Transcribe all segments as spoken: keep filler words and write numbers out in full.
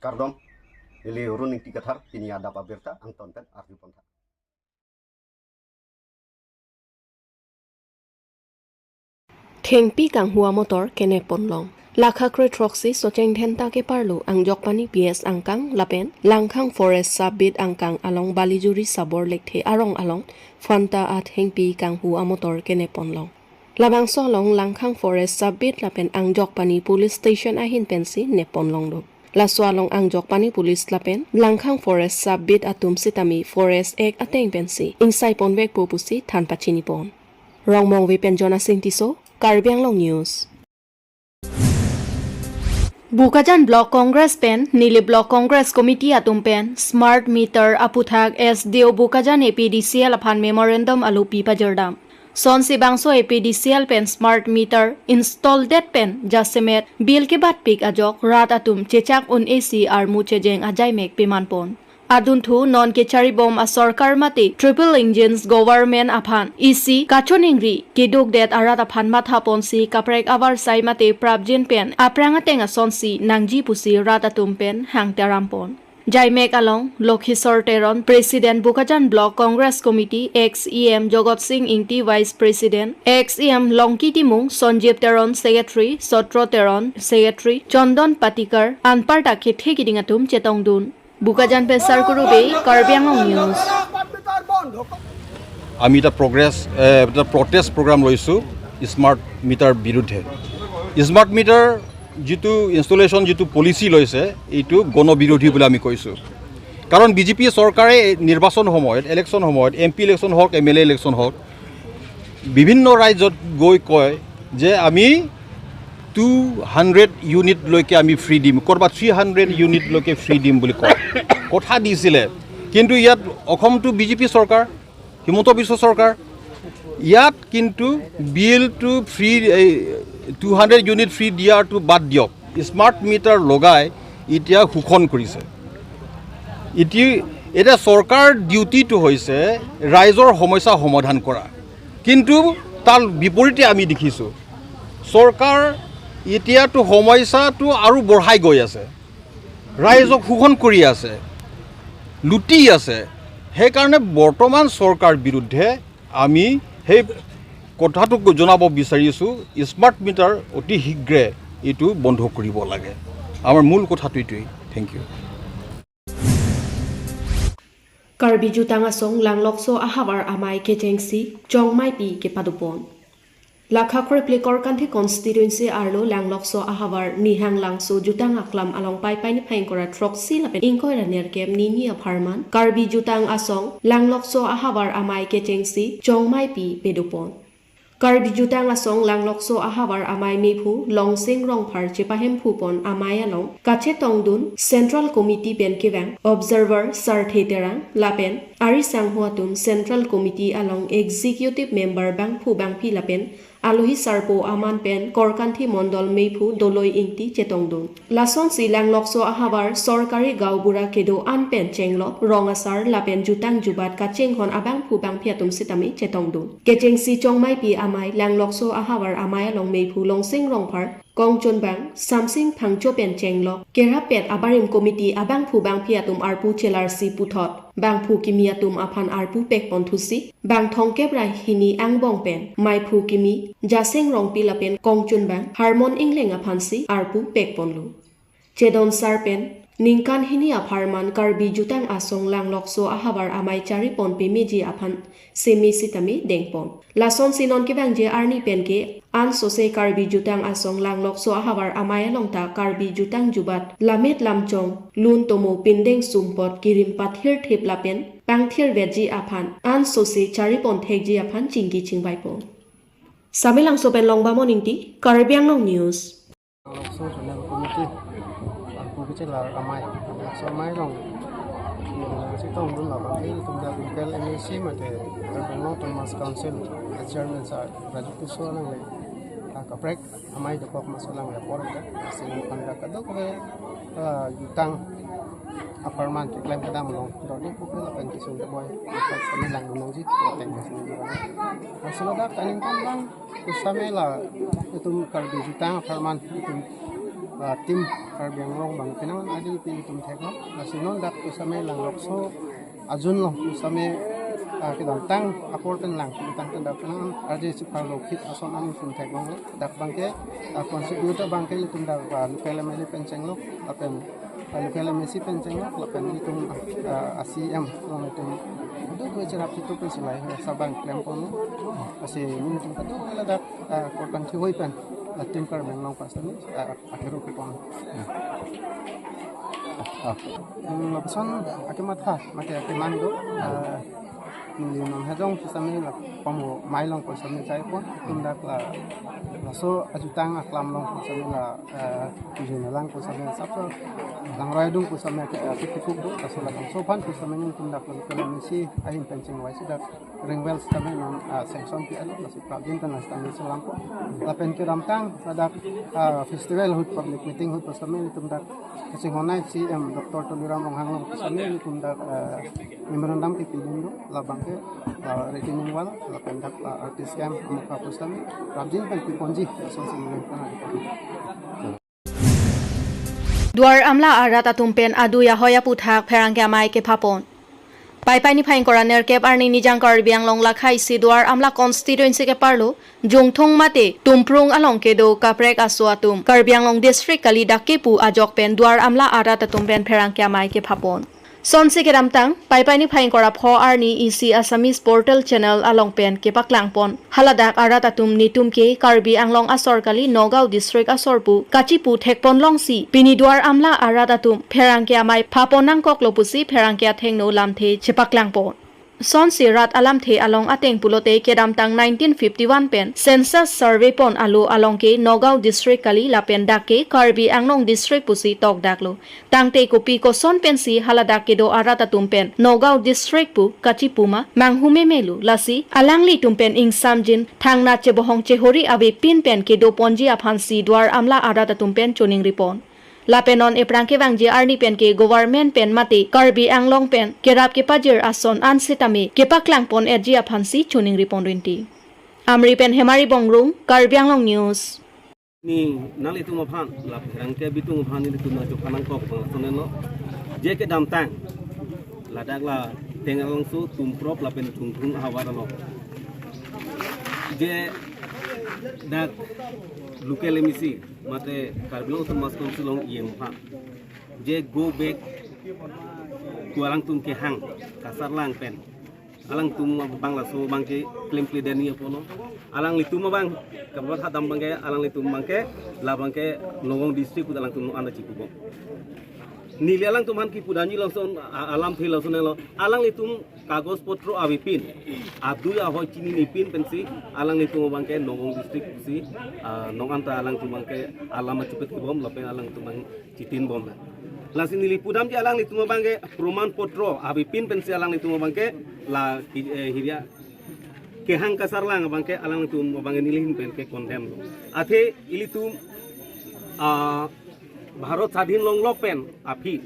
Kardom, ili Arun Ingti Kathar, pini adap abirta angton pen arju pontha. Thengpi kanghu amotor kenep ponlong. Lakha kre throksi Socheng Dhenta keparlo Angjokpani P S angkang lapen Langkhang Forest Sub Beat angkang along Balijuri Sabor Lekthe arong along Fanta athengpi kanghu amotor kenep ponlong. Labangso along Langkhang Forest Sub Beat lapen Angjokpani Police Station ahin pensi nep ponlong do. Laso along Angjokpani Police lapen Langkhang Forest Sub Beat atum sitame Forest Act ateng pensi ingsai ponvekpo pusi than pachini pon. Rongmongve pen Jonasing Tisso, Karbi Anglong News. Bokajan Block Congress pen Nilip Block Congress Committee atum pen smart meter aputhak S D O Bokajan A P D C L aphan memorandum alopi pajirdam. Sonsi bangso A P D C L pen smart meter install det pen jasemet bill kebatpik ajok rat atum chechak un-e si armu chejeng ajaimek peman pon. Adunthu non kecharibom asorkar mate triple engines government aphan isi kachoningri keduk det arat aphan matha ponsi kaprek avarsai mate prapjin pen aphrang ateng asonsi nangji pusi rat atum pen hang taram pon. Jaimek along Lokhisor Teron, President Bokajan Block Congress Committee, ex E M Jogot Sing Ingti, Vice President, ex E M Longki Timung, Sanjib Teron, Secretary, Sotro Teron, Secretary, Chondon Patikar, anparta kethe keding atum chetongdun. Bokajan pen Sarkuru Bey, Karbi Anglong News. আমি এটা প্ৰগ্ৰেছ, এ, এটা protest programme লৈছোঁ smart meter বিৰুদ্ধে। Smart meter যিটো ইনষ্টলেশ্যন, যিটো পলিচি লৈছে, এইটো গণবিৰোধী বুলি আমি কৈছোঁ। কাৰণ বি জে পি চৰকাৰে নিৰ্বাচন সময়ত, ইলেকশ্যন সময়ত, এম পি ইলেকশ্যন হওক, এম এল এ ইলেকশ্যন হওক, বিভিন্ন ৰাজ্যত গৈ কয় যে আমি টু হাণ্ড্ৰেড ইউনিটলৈকে আমি ফ্ৰী দিম, ক'ৰবাত থ্ৰী হাণ্ড্ৰেড ইউনিটলৈকে ফ্ৰী দিম বুলি কয়, কথা দিছিলে। কিন্তু ইয়াত অসমটো বি জে পি চৰকাৰ, হিমন্ত বিশ্ব চৰকাৰ, ইয়াত কিন্তু বিল টু ফ্ৰী, এই টু হাণ্ড্ৰেড ইউনিট ফ্ৰী দিয়াটো বাদ দিয়ক, স্মাৰ্ট মিটাৰ লগাই এতিয়া শোষণ কৰিছে। এতিয়া, এতিয়া চৰকাৰ ডিউটিটো হৈছে ৰাইজৰ সমস্যা সমাধান কৰা, কিন্তু তাৰ বিপৰীতে আমি দেখিছোঁ চৰকাৰ এতিয়াতো সমস্যাটো আৰু বঢ়াই গৈ আছে, ৰাইজক শোষণ কৰি আছে, লুটি আছে। সেইকাৰণে বৰ্তমান চৰকাৰ বিৰুদ্ধে আমি সেই কথাটো জনাব বিচাৰিছোঁ, স্মাৰ্ট মিটাৰ অতি শীঘ্ৰে এইটো বন্ধ কৰিব লাগে। আমাৰ মূল কথাটো এইটোৱেই। Thank you. Karbi Jutang Asong Langlokso ahavar amei kechengsi chongmaipi kepadopon. Lakha kre phli Korkanthi constituency arlo Langlokso ahavar Nihanglangso jutang aklam along Paipai niphai ingkoi ra throksi lapen ingkoi ra nerkep nini apharman Karbi Jutang Asong Langlokso ahavar amei kechengsi chongmaipi pedopon. Karbi Jutang Asong Langlokso ahavar amei mephu Longsing Rongphar chepahemphupon amei along kachetongdun Central Committee pen kevang observer Sarthe Terang lapen ari sangho atum Central Committee along executive member bangphu bangphi lapen alohi sarpo aman pen Korkanthi Mondol mephu Doloi Ingti chetongdun. Lasonsi Langlokso ahavar sorkari gaonbura kedo-an pen chenglok, rong asar lapen jutang jubat kachinghon abangphu bangphi atum sitame chetongdun. Kechengsi chongmaipi amei Langlokso ahavar amei along mephu Longsing Rongphar, Kongchunbang, Samsing Phangcho pen chenglok, kerap pet abarim committee abangphu bangphi atum arpu chelarsi puthot bangphu kimi atum aphan arpu pekpon thusi, bang thomkep ra hini angbong pen meiphu kimi Jaseng Rongpi lapen Kongchunbang Harmon Ingleng aphansi arpu pekponlo. Chedon sar pen ningkan hini apharman Karbi Jutang Asong Langlokso ahavar amei charipon pemeji aphan seme sitame dengpon. Lasonsi non kevangji arni penke an sose Karbi Jutang Asong Langlokso ahavar amei along ta Karbi Jutang jubat lammet lamchong lun tomo pindeng sumpot kirim pathirthip lapen pangthirvetji aphan an sose charipon thekji aphan chingki chingvaipon. Samelangso pen Longbamon Ingti, Karbi Anglong News. Langlokso Zonal Committee arpu kechelar amei, Langlokso amei along chetongdun labang ke itum dak local M A C mate Karbi Anglong Autonomous Council Chairman sir Raju Tisso alangli ta kaprek amei dokok maso alangli apor ke sing panda kadokave, ah, jutang apharman keklem kedam along dorni puke lapen kesung keboi kami langdun nangji lapen kesung keboi. Masalah dak kaning kan bang kusame la itum Karbi Jutang apharman itum Ah, team Karbi Anglong abang penang arje pi ilitum theklong. Lasi non dak pusitame langlokso ajun along pusitame, ah, kedamtang apor pen lang, kedamtang dak penang arje si parlo khit ason an ilitum theklonglo. Dak abangke, ah, contribute abangke ilitum dak, ah, local M L A pen chenglok, lapen, ah, local M A C pen chenglok, lapen ilitum, ah, C E M along ilitum kadokave cherap chitu pensi lahai asar abang klemponlo. Lasi nelitum kadokave ladak, ah, kortang thihoi pen, ah, team Karbi Anglong pusitame, ah, ahiru kepon. Hmm, lapuson akematha, mate akeman do, ah, neli non hajong pusitame la pamo mai along pusitame chaipon, ilitum dak la, laso ajutang aklam along pusitame la, ah, tujun alang pusitame sapso, langroi adung pusitame ke, ah, kipikuk do, laso labangso aphan pusitame nelitum dak la local M A C ahin pen chingvaisi dak ring well sitame non, ah, sanction pi-etlo, lasi prapjin pen la sitame selampo. Lapen kedamtang ladak, ah, festival ahut, public meeting ahut pusitame ilitum dak kachinghon-ai C E M Doctor Tuliram Ronghang along pusitame ilitum dak, ah, memorandum kipidun do, labangke, ah, retaining wall, lapen dak, ah, artist camp, amokha pusitame prapjin pen piponji, lasonsi nelitum. Duar Amla arat atum pen adui ahoi aphuthak pherangke amei kephapon. Paipai niphai ingkoi ra nerkep arni Nijang Karbi Anglong lakha isi Duar Amla constituency keparlo Jungthung mate Tumprung along kedo kaprek aso atum Karbi Anglong district kali dak kepu ajok pen Duar Amla arat atum pen pherangke amei kephapon. Sonsi kedamtang Paipai niphai ingkoi ra pho arni isi Assamese portal channel along pen kepaklangpon, haladak arat atum netum ke Karbi Anglong asor kali Nagaon district asor pu kachipu thekpon longsi pini Duar Amla arat atum pherangke amei phapon nangkoklo pusi pherangke athengno lamthe chepaklangpon. Sonsi rat alamthe along ateng pulote kedamtang nineteen fifty-one pen census survey pon alo along ke Nagaon district kali lapen dak ke Karbi Anglong district pusi tokdaklo. Tangte kopi koson pensi haladak kedo arat atum pen Nagaon district pu kachipu ma manghu memelo, lasi alanglitum pen ingsamjin thangnat chebohong chehori avepin pen kedoponji aphansi Duar Amla arat atum pen choningripon. Lapen non ephrang kevangji arni pen ke government pen mate Karbi Anglong pen kerap kepajir ason an sitame kepaklangpon-etji aphansi choningripon rinti. Amri pen Hemari Bongrung, Karbi Anglong News. Ni nanglitum aphan, la pherangke bitung aphan nelitum achok phanangkok abang sonenlo. Je kedamtang ladak la Tengalangso, Tumprok lapen Jungthung ahavar along, je dak local M A C mate Karbi Anglong Autonomous Council along E M aphan, je go back to alangtum kehang kasarlang pen alangtum abang laso abangke klemkledet nangji apotlo. Alanglitum abang, kabat hadam abangke, alanglitum abangke, labangke Nagaon district pu alangtum non anda chikubom. Neli alangtum aphan kipudamji lason, a-, alamthe lasonlo. Alanglitum kagos potro avepin, adui ahoi chininepin pensi alanglitum abangke Nagaon district pusi, ah, non anta alangtum abangke alam achupet kibom lapen alangtum abang chitinbom. Lasi neli pudamji alanglitum abangke proman potro avepin pensi alanglitum abangke la ki-, eh, hirya kehang kasarlang abangke alanglitum abangke neli ahin pen ke condemn lo. Athe ilitum, ah, Bharat sadhin longlok pen aphi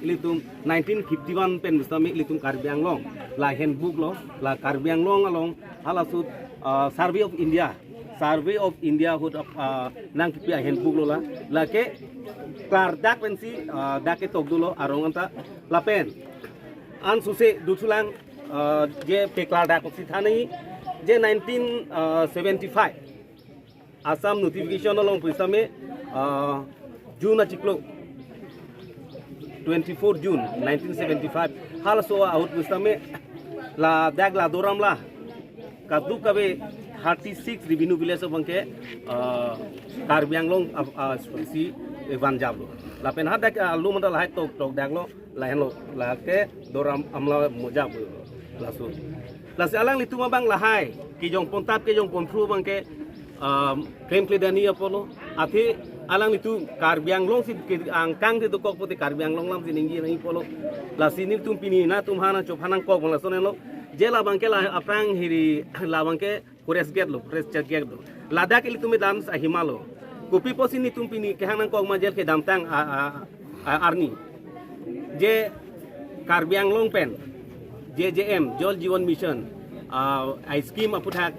ilitum nineteen fifty-one pen pusitame ilitum Karbi Anglong la handbook lo, la Karbi Anglong along halaso, ah, Survey of India, Survey of India ahut, ah, nangkipi ahandbook lo la, lake klardak pensi, ah, dak ketok dolo arong anta lapen ansose duthulang, ah, je peklardak si thanji, je nineteen seventy-five Assam notification along pusitame, ah, June achiklo, twenty-four June nineteen seventy-five, halaso ahut pusitame ladak la Duar Amla kadokave thirty-six revenue village abangke, ah, Karbi Anglong, ah, ah, si vanjaplo. Lapen hadak, ah, lo manda lahai tok tokdaklo, lahenlo, lake Duar Amla mojaplo. Laso. Lasi alanglitum abang lahai kejongpon tap kejongpon phru abangke, um, klemkledet nangji apotlo. Athe alanglitum Karbi Anglong si ke angkang si dokok pote Karbi Anglong alam si ningje nangji apotlo. Lasi nelitum pini nangtum aphan achok phanangkok abang lasonlo. Je labangke la aphrang hiri labangke forest gate lo, forest check gate lo. Ladak ilitum dam ahima lo. Kopi pusi nelitum pini kehang nangkok ma je kedamtang a, a, a, arni je Karbi Anglong pen J J M, Jal Jeevan Mission, ah, a scheme aphuthak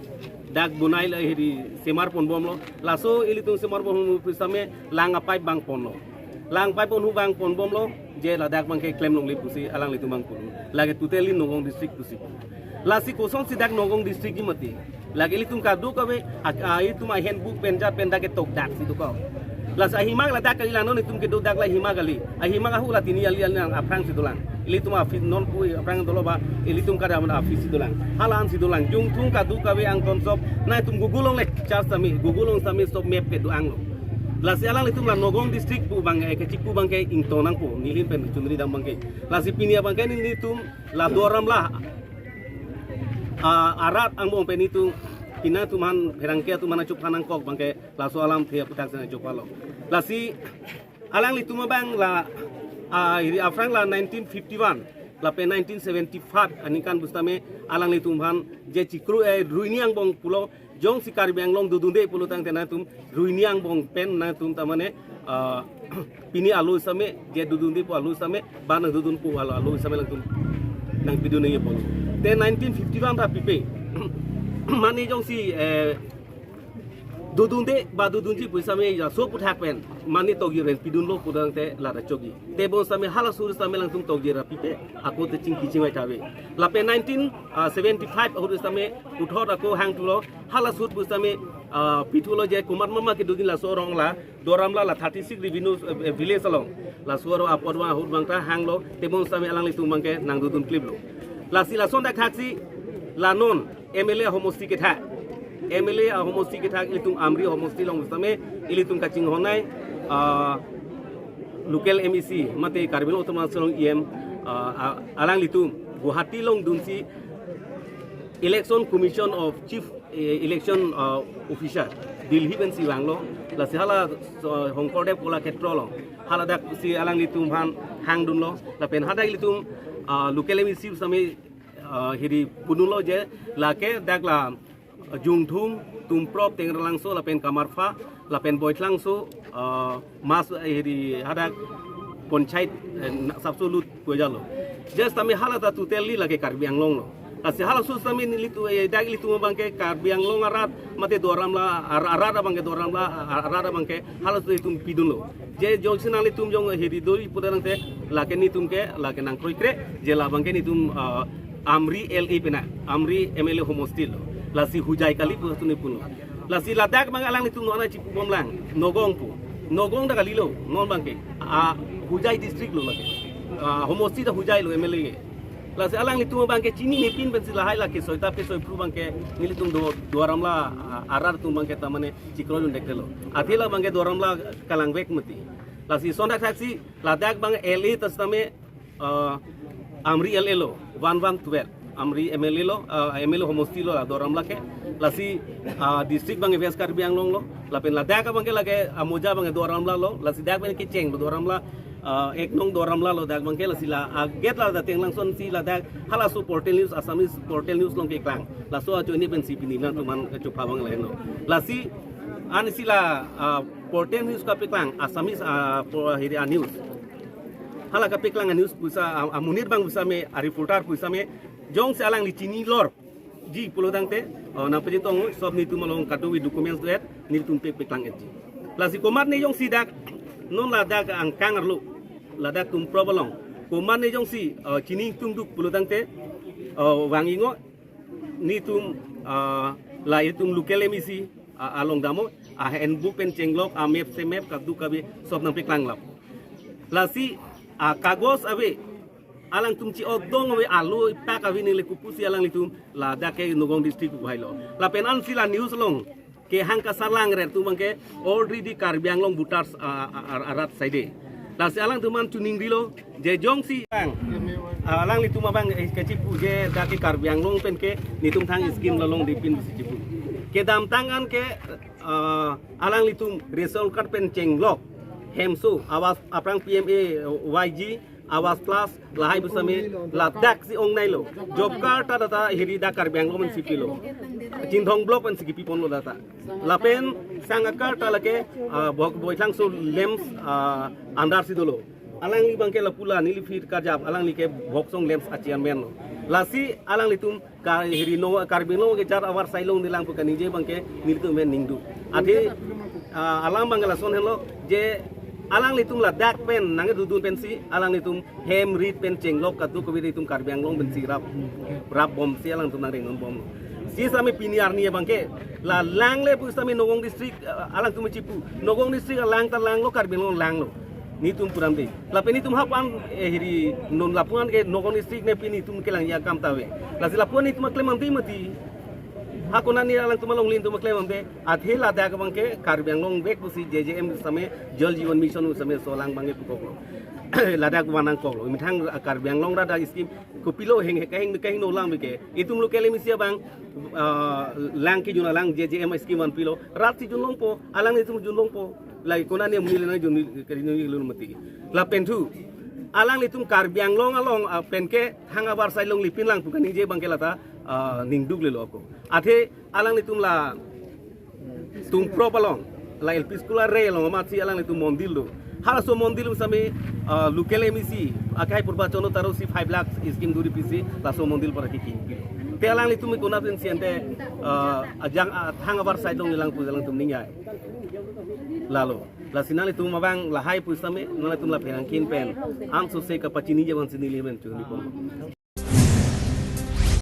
Dak bonai la hiri semar ponbomlo. Laso ilitum semar ponbom pusitame lang a-pipe bang ponlo. Lang pipe ponhu bang ponbomlo, je ladak bangke klem longle pusi alanglitum bang pulo. Lake totally Nagaon district pusi. Lasi kosonsi dak Nagaon district ji mati. Lake ilitum kadokave, ak-, a, ilitum a-handbook pen jat pen dak ke tokdak si dokok. Lasi ahimak ladak kali, la non itum kedo dak la ahimak kali. Ahimak ahu la tini ali ali nang aphrang si dolang. Ilitum a-office non pu aphrang dolo ba, ilitum kada man a-office si dolang. Hala-an si dolang. Jungthung kadokave angtonsop. Na itum Google along le search sami, Google along sami sob map kedo-anglo. Lasi alanglitum la Nagaon district pu bang, eh, kechipu bangke ingtong nangpo, neli pen chunri dam bangke. Lasi pini abangke nelitum la Duar Amla, ah, arat angbong pen itum, pini atum aphan, pherangke atum aphan chupha nangkok bangke, laso alamthe aputhak si chophalo. Lasi alanglitum abang la, ah, hiri aphrang la nineteen fifty-one, lapen nineteen seventy-five aningkan pusitame alanglitum aphan je chikru, eh, ruini angbong pulo, jongsi Karbi Anglong dodunde pulo tangte nangtum ruini angbong pen nangtum tamane, ah, pini alo same, je dodunde pu alo same, ba nangdodun pu alo, alo same nangtum nangpidun nangji pulo. Te nineteen fifty-one ta pipe. Mane jongsi, eh, dodunde ba dodunji pusitame ya so aputhak pen mane tokji pen pidunlo pu tangte lata chokji. Tebon same hala sur same nangtum tokji ra pipe, ako te chingki chingvai ta ave. Lapen nineteen, ah, seventy-five ahut same puthot ako hangthulo, hala sur pusitame, ah, pithulo je komat mama kedodun laso arong la Duar Amla la thirty-six revenue, eh, village along. Laso arong apor vang ahut bang ta hanglo, tebon same alanglitum bangke nangdodun kliplo. Lasi lason dak thaksi la non M L A ahomosti kethak. M L A ahomosti kethak ilitum Amri ahomosti along same ilitum kachinghon-ai, ah, local M A C, mate Karbi Anglong Autonomous Council E M, ah, ah, alanglitum Guwahati along dunsi Election Commission of Chief, eh, Election, ah, Officer, Delhi pensi vanglo, lasi hala, so, Shonkordev Kalakshetra along, haladak si alanglitum aphan hangdunlo, lapen hadak ilitum, ah, local M A C same, ah, hiri pudunlo je, lake dak la, ah, Jungthung, Tumprop, Tengralangso, lapen Kamarpha, lapen Boithlangso, ah, mas, eh, hiri hadak panchayat, eh, na-, sapso lut pujalo. Just tame hala ta totally lake Karbi Anglong lo. Lasi hala sus tame nelitum, eh, dak ilitum bangke Karbi Anglong arat, mate Duar Amla ar-, arat abangke Duar Amla ar-, arat abangke hala sus itum pidunlo. Je jongsi nanglitum jong hiri doi pu tangte lake nelitum ke, lake nangkroikre, je la bangke nelitum, ah, Amri L A pena, Amri M L A ahomosti lo. Lasi Hojai kali pu tuni puno. Lasi ladak bang alanglitum non ana chipubom lang, Nagaon pu. Nagaon ta kalilo, non bangke. Ah, Hojai district lo lake. Ah, homosti ta Hojai lo M L A ke. Lasi alanglitum bangke chinine pin pensi lahai lake soita pe soiphru bangke nelitum do Duar Amla, ah, arat atum bangke tamane chikro dun dektelo. Athe la bangke Duar Amla kalangvek mati. Lasi son dak thaksi ladak bang L A ta sitame, ah, Amri L A lo, one one twelve. Amri M L A lo, ah, M L A homosti lo la Duar Amla ke. Lasi, ah, district bang West Karbi Anglong lo. Lapen ladak bangke lake Amoja bang Duar Amla lo. Lasi dak bang kecheng lo Duar Amla, ah, ek nong Duar Amla lo dak bangke, lasi la, ah, gate la da Tengralangso si ladak halaso portal news, Assamese portal news along keklang. Laso ajoine pensi pini nangtum aphan kachupha bang lahenlo. Lasi ansi la, ah, portal news kapeklang, Assamese, ah, po-, hiri a-news. Hala kapeklang a-news pusa, a-, amonit bang pusitame, a-reporter pusitame, jongsi alangli chinilor ji pulo tangte, oh, nangpachetong, sob nelitum along kadokave documents do-et, nelitum pek peklang-etji. Lasi komatne jongsi dak non ladak angkang arlo, ladak Tumprop along, komatne jongsi, oh, chini ingtungduk pulo tangte, oh, vang-ingo, nelitum, ah, la itum local M A C, ah, along damo, a-handbook pen chenglok, a-map se map, kadokave sob nangpeklang lap. Lasi, ah, kagos ave, alangtum chi-otdong ave, alo ipak ave neli kopusi alanglitum ladak ke Nagaon district pu hailo. Lapen ansi la news along kehang kasarlang rer atum bangke already Karbi Anglong voters, ah, ah, ah, arat side. Lasi alangtum aphan chuning rilo, je jongsi bang, ah, alanglitum abang, eh, kachipu je dak ke Karbi Anglong pen ke nelitum thang scheme la longdepin si chipu. Kedamtang an ke, ah, alanglitum ration card pen chenglok, Hemso, Awas, aphrang P M A Y G, Awas Plus, lahai pusitame, ladak si ongnailo. Job card ta data hiri dak Karbi Anglong pensi pilo. Chinthong block pensi kipi ponlo data. Lapen sang a-card ta lake, ah, Bhok-, Boithlangso LAMPS, ah, under si dolo. Alangli bangke lapu la neli phir karjap, alangli ke Bhoksong LAMPS a-chairman lo. Lasi alanglitum ka hiri no Karbi Anglong ke jat avarsai longlelang pu kaningje abangke nelitum pen ningduk. Athe ah, alam abangke lason henlo je alanglitum ladak pen nangdudun pensi alanglitum hem rit pen chenglok katu covid itum Karbi Anglong pensi rap rap bomsi alangtum nangrengdun bomlo. Si sami pini arni abangke la langle pu sami Nagaon district ah, alangtum chipu. Nagaon district alang ta langlo, Karbi Anglong langlo. Nelitum puram de. Lapen nelitum hapan eh, hiri non lapuan ke Nagaon district ne pini itum kelang ya kam ta ave. Lasi lapuan nelitum aklem ante mati. Ha konat ne alangtum alongle nelitum aklem ante. Athe ladak abangke Karbi Anglong vek pusi J J M same Jal Jeevan Mission same solang abangke pukoklo. Ladak vanangkoklo. Methang Karbi Anglong ra dak scheme kopilo heng kaheng kaheng no lang bike. Itum local M A C abang ah, lang kejun alang J J M scheme vanpilo. Rat si junlongpo, alanglitum junlongpo. Lake konat ne amonit le nangjun kari nungi lun mati. Lapen thu alanglitum Karbi Anglong along ah, penke thang avarsai longle pinlang pu kaningje abangke lata ah, ningduk lelo ako. Athe alanglitum la Tungprop along la L P school are along amatsi alanglitum mondil do. Halaso mondil sami ah, local M A C akai purba chono taro si five lakh scheme duri pisi laso mondil para kikin. Te alanglitum konat pensi ante ah, ajang ah, thang avarsai longlelang pu alangtum ningjai. Lalo. Lasi nanglitum abang lahai pu sami nanglitum la pherangkin pen. Ansose kapachini jawan sini limen chuni pon.